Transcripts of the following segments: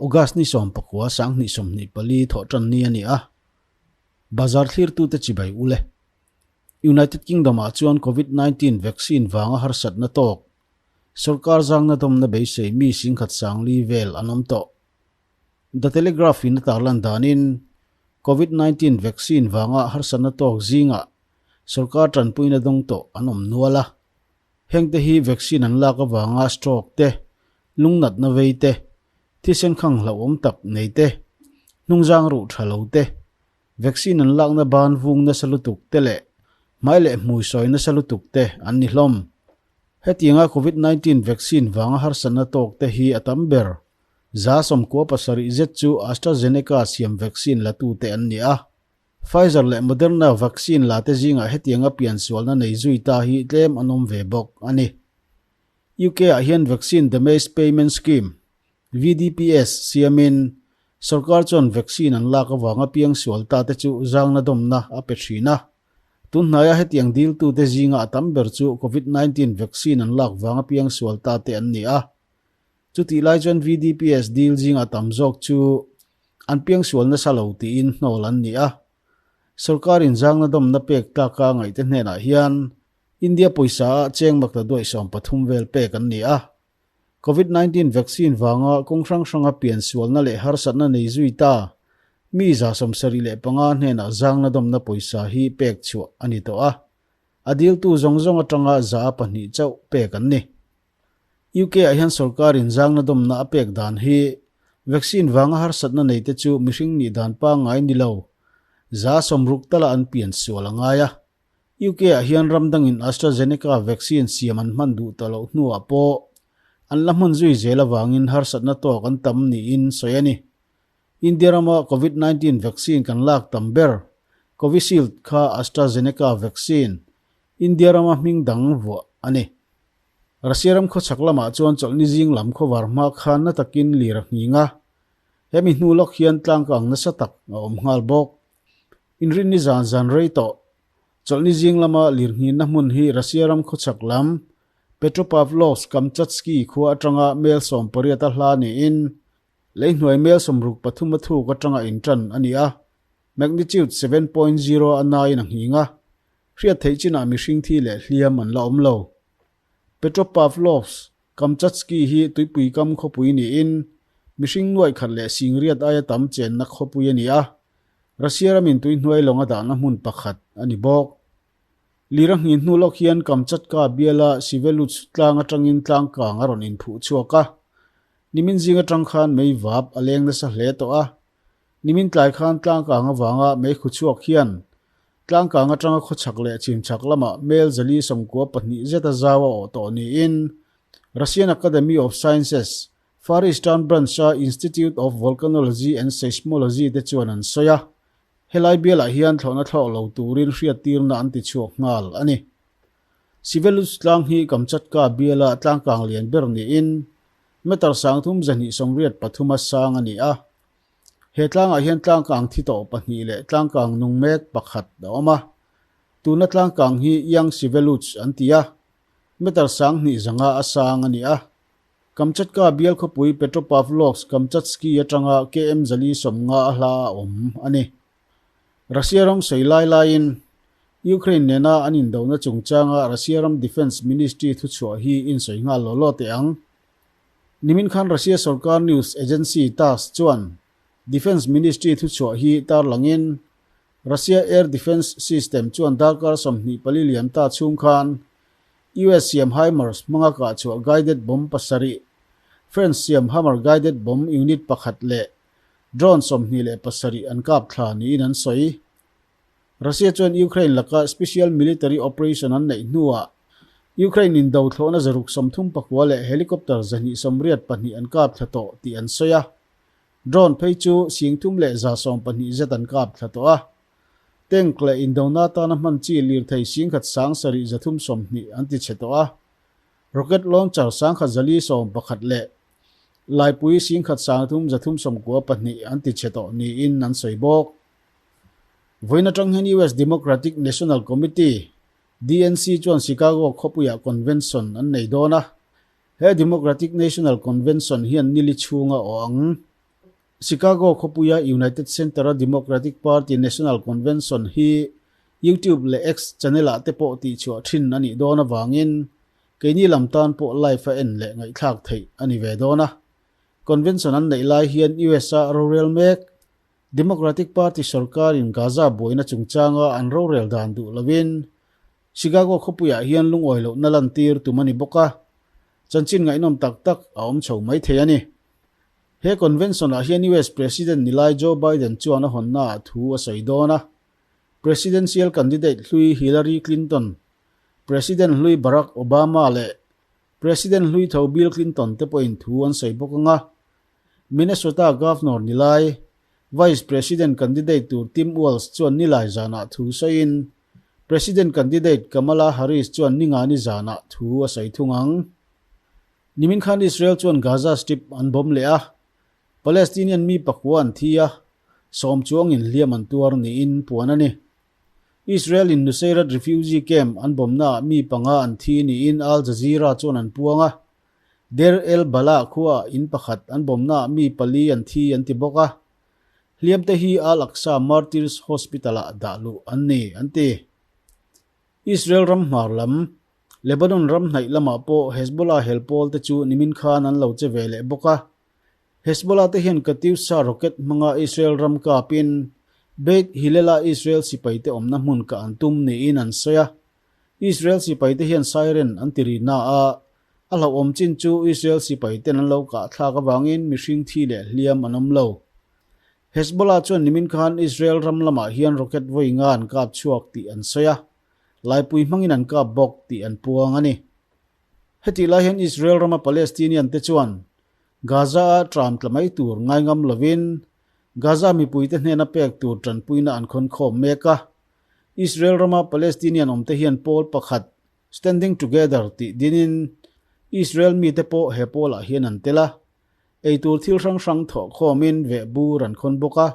August ni 19 2024 Thawhtanni a ni a, bazar thlirtute chibai ule. United Kingdom-ah chuan Covid 19 vaccine vanga harsatna tawk sorkar zangna dawmna beisei mi singkhat sangli vel an awm tawh. The Telegraph in a tarlan danin Covid 19 vaccine vanga harsatna tawk zingah sorkar tanpuina dawng tawh an awm nual a. Hengte hi vaccine an lak avanga stroke te, lungnatna vei te, thisen khang hlauhawm tak nei te, hnungzang ruh tha lo te, vaccine an lakna ban vung nasa lutuk te leh hmai leh hmui sawi nasa lutuk te an ni hlawm. Hetianga Covid 19 vaccine vanga harsatna tawk te hi a tam ber. 97% zet chu AstraZeneca siam vaccine latute an ni a. Pfizer leh Moderna vaccine la te zingah hetianga piansualna nei zui ta hi tlem an awm ve bawk a ni. UK-ah hian Vaccine Damage Payment Scheme, VDPS, siamin sorkar chuan vaccine an lak avanga piangsual ta te chu zangna dawmna a pe thin a. Tunhnaia hetiang diltute zinga a tam ber chu Covid 19 vaccine an lak vanga piangsual ta te an ni a. Chutih lai chuan VDPS dil zinga tam zawk chu an piangsual nasa lo tiin hnawl an ni a. Sorkarin zangna dawmna pek tlaka ngaihte hnenah hian India pawisa ah cheng makta duai 13 vel pek an ni a. Covid 19 vaccine vanga kawng hrang hranga piansualna leh harsatna nei zui ta mi 75 hnenah zangna dawmna pawisa hi pek chhuah a ni tawh a. A diltu zawng zawng atanga 2% chauh pek an ni. UK ah hian sorkarin zangna dawmna a pek dan hi vaccine vanga harsatna nei te chu mihring nih dan pangngai ni lo 60% tala an piansual a ngai a. UK ah hian ram dangin AstraZeneca vaccine siam an hman duh ta loh hnuah pawh an la hman zui zel avangin harsatna tawk an tam niin sawi a ni. India rama Covid 19 vaccine kan lak tam ber Covishield kha AstraZeneca vaccine India rama hming dang vuah a ni. Russia ram khawchhak lamah chuan chawlhni zing lam khawvar hma khan na takin lir a nghing a, hemi hnu lawk hian tlangkang nasa tak a awm nghal bawk. Inrinni zan zan rei tawh. Chawlhni zing lama lir nghinna hmun hi Russia ram khawchhak lam Petropavlovsk-Kamchatsky khua atanga mel 18 a hla niin lei hnuai mel 63 a thuk atanga intan a ni a, magnitude 7.0 a naiin a nghing a, hriat theih chinah mihring thi leh hliam an la awm lo. Petropavlovsk Kamchatsky hi tuipui kam khawpui niin mihring nuaih khat leh singriat aia tam chenna khawpui a ni a, Russia ramin tui hnuai lawnga dahna hmun pakhat a ni bawk. Lira nghin hnu lawk hian Kamchatka biala Shiveluch tlang atangin tlangkang a rawn inphuh chhuak a. Nimin zing atang khan mei vap a leng nasa hle tawh a. Nimin tlai khan tlangkang avanga mei khu chhuak hian tlangkang atanga khawchhak leh chhimchhak lamah mel 492 zeta zau a awh tawh niin Russian Academy of Sciences, Far Eastern Branch-a Institute of Volcanology and Seismology te chuan an sawi a. Helai bialah hian thlawhna thlawk lo turin hriattirna an ti chhuak nghal a ni. Shiveluch tlang hi Kamchatka biala tlangkang lian ber niin meter 3283 a sang a ni a. He tlangah hian tlangkang thi tawh pahnih leh tlangkang nung mek pakhat a awm a. Tuna tlangkang hi Young Shiveluch an ti a, meter 2500 a sang a ni a. Kamchatka bial khawpui Petropavlovsk-Kamchatsky atanga km 450 a hla a awm a ni. Russia ram sawi lai laiin Ukraine nena an indona chungchanga Russia ram Defence Ministry thuchhuah hi insawi nghal law law teh ang. Nimin khan Russia sorkar news agency TASS chuan Defence Ministry thuchhuah hi tarlangin Russia air defence system chuan darkar 24 liam ta chhung khan US siam HIMARS hmanga kahchhuah guided bomb pasarih, French siam Hammer guided bomb unit pakhat leh drone 27 an kap thla niin an sawi. Russia chuan Ukraine laka special military operation an neih hnuah Ukraine in do thlawhna 139 leh helicopter 282 an kap thla tawh tih an sawi a. Drone phei chu 3112 zet an kap thla tawh a. Tank leh indona atana hman chi lirthei 17,320 an ti chhe tawh a. Rocket launcher 1111 leh laipui 13,392 an ti chhe tawh niin an sawi bawk. Vawiin atang hian US Democratic National Committee, DNC, chuan Chicago khawpuiah convention an nei dawn a. He Democratic National Convention hian nili chhunga aw ang. Chicago khawpuia United Center-a Democratic Party National Convention hi YouTube leh X channel-ah te pawh tihchhuah thin a nih dawn avangin keini lam tan pawh live-a en leh ngaihthlak theih a ni ve dawn a. Convention an neih lai hian US-a rorel mek Democratic Party sorkarin Gaza buaina chungchanga an rorel dan duh lovin Chicago khawpuiah hian lungawi lohna lantir tum a ni bawk a, chanchin ngaihnawm tak tak a awm chho mai thei a ni. He convention-ah hian US President nilai Joe Biden chuan a hawnnaah thu a sawi dawn a. Presidential candidate hlui Hillary Clinton, President hlui Barack Obama leh President hlui tho Bill Clinton te pawhin thu an sawi bawk ang a. Minnesota Governor nilai, Vice President candidate tur Tim Walz chuan nilai zanah thu sawiin President candidate Kamala Harris chuan ningani zanah thu a sawi thung ang. Nimin khan Israel chuan Gaza Strip an bomb leh a, Palestinian mi pakua an thi a, sawm chuangin hliam an tuar niin puan a ni. Israel in Nuseirat refugee camp an bomnaah mi panga an thi niin Al Jazeera chuan an puang a, Deir el Balah khuaah in pakhat an bomnaah mi pali an thi an ti bawk a, hliamte hi Al Aqsa Martyrs Hospital-ah dah luh an ni an ti. Israel ram hmar lam, Lebanon ram hnaih lamah pawh Hezbollah hel pawl te chu nimin khan an lo che ve leh bawk a. Hezbollah te hian Katyusha rocket hmanga Israel ram kapin Beit Hillel-a Israel sipaite awmna hmun kah an tum niin an sawi a. Israel sipaite hian siren an ti ri na a, a hlauhawm chin chu Israel sipaiten an lo kah thlak avangin mihring thi leh hliam an awm lo. Hezbollah chuan nimin khan Israel ram lamah hian rocket vawi nga an kap chhuak tih an sawi a, laipui hmangin an kap bawk tih an puang a ni. Hetih lai hian Israel rama Palestinian te chuan Gaza-a tram tla mai tur ngaingam lovin Gaza mipuite hnena pek tur tanpuina an khawnkhawm mek a. Israel rama Palestinian awmte hian pawl pakhat Standing Together tih dinin Israel mite pawh he pawlah hian an tel a. Eitur thil hrang hrang thawh khawmin veh bur an khawn bawk a.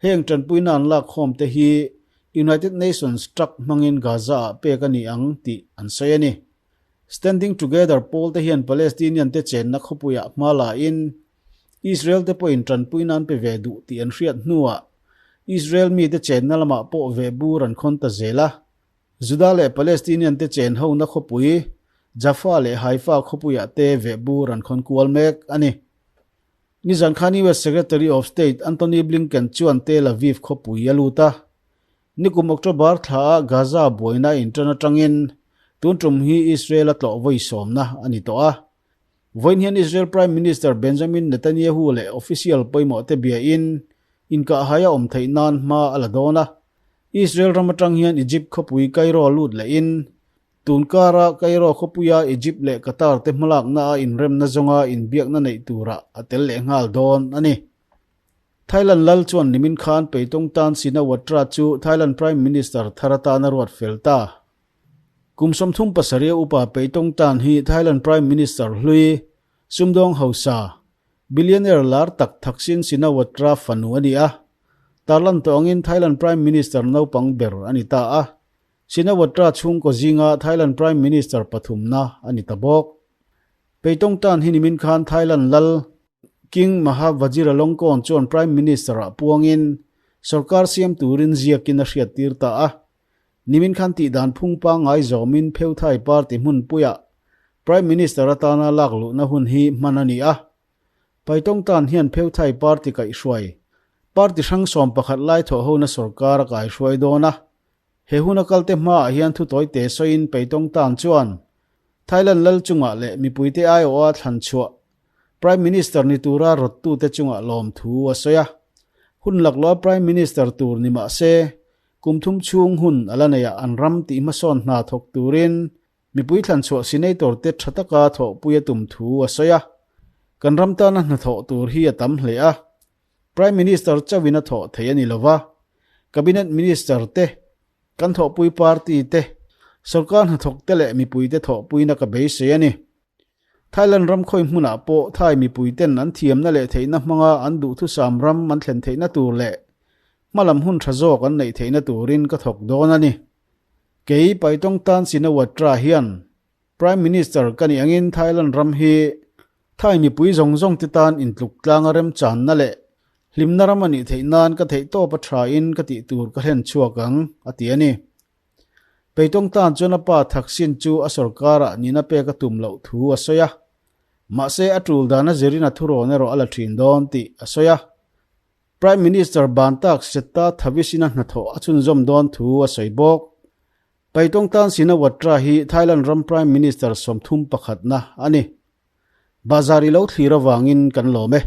Heng tanpuina an lak khawm te hi United Nations truck hmangin Gaza-ah pek a ni ang tih an sawi a ni. Standing Together pawl te hian Palestinian te chenna khawpuiah hma la in Israel te pawhin tanpuina an pe ve duh tih an hriat hnuah Israel mite chenna lamah pawh veh bur an khawn ta zel a. Juda leh Palestinian te chen hona khawpui Jaffa leh Haifa khawpuiah te veh bur an khawn kual mek a ni. Nizan khan US Secretary of State Antony Blinken chuan Tel Aviv khawpui a lut a. Nikum October thla ah Gaza buaina inṭan aṭangin tun ṭum hi Israel a tlawh vawi sawmna a ni tawh a. Vawiin hian Israel Prime Minister Benjamin Netanyahu leh official pawimawh te biain inkahhai a awm theih nan hma a la dawn a. Israel ram aṭang hian Egypt khawpui Cairo lut lehin Tun kara Cairo khawpuia Egypt leh Qatar te hmalakna a inremna zawnga inbiakna neih turah a tel leh nghal dawn a ni. Thailand lal chuan nimin khan Peitawng tan Shinawatra chu Thailand Prime Minister thar atan a ruat fel ta. Kum 37 upa Peitawng tan hi Thailand Prime Minister hlui, sumdawng hausa, billionaire lar tak Thaksin Shinawatra fanu a ni a. Tarlan tawh angin Thailand Prime Minister naupang ber a ni ta a. Shinawatra chhungkaw zinga Thailand Prime Minister pathumna a ni ta bawk. Peitawng tan hi nimin khan Thailand lal King Maha Vajiralongkorn chuan Prime Minister-ah puangin sorkar siam turin ziakin a hriattir ta a. Nimin khan tihdan phung pangngai zawmin Pheu Thai Party hmunpuiah Prime Minister atana lak luhna hun hi hman a ni a. Paitawng tan hian Pheu Thai Party kaihhruai, party hrang 11 lai thawhhona sorkar a kaihhruai dawn a. He huna kalte hmaah hian thu tawite sawiin Peitawng tan chuan Thailand lal chungah leh mipuite aiawha thlan chhuah Prime Minister ni tura rawttute chungah lawmthu a sawi a. Hun laklawha Prime Minister tur ni mah se, kum thum chhung hun a la neiah an ram tih hmasawn hna thawk turin mipui thlan chhuah Senator te tha taka thawhpui a tum thu a sawi a. Kan ram tana hnathawh tur hi a tam hle a. Prime Minister chauhin a thawh thei a ni lova, Cabinet Minister te, kan thawhpui party te, sorkar hnathawk te leh mipuite thawhpuina ka beisei a ni. Thailand ram khawi hmunah pawh Thai mipuiten an thiamna leh theihna hmanga an duhthusam ram an thlen theihna tur leh hmalam hun tha zawk an neih theihna turin ka thawk dawn a ni. Kei Paitawng Tan Shinawatra hian Prime Minister ka nih angin Thailand ram hi Thai mipui zawng zawng te tan intluk tlanga remchanna leh Hlimna ram a nih theih nan ka theihtawp a tha in ka tih tur ka hlen chhuak ang, a ti a ni. Peitawng tan chuan a pa Thaksin chu a sorkarah nihna pek a tum loh thu a sawi a. Mahse a tul dan a zirin a thurawn erawh a la thin dawn tih a sawi a. Prime Minister ban tak Srettha Thavisin a hnathawh a chhunzawm dawn thu a sawi bawk. Paitawngtan Shinawatra hi Thailand ram Prime Minister 31 na a ni. Bazar i lo thlir avangin kan lawm e.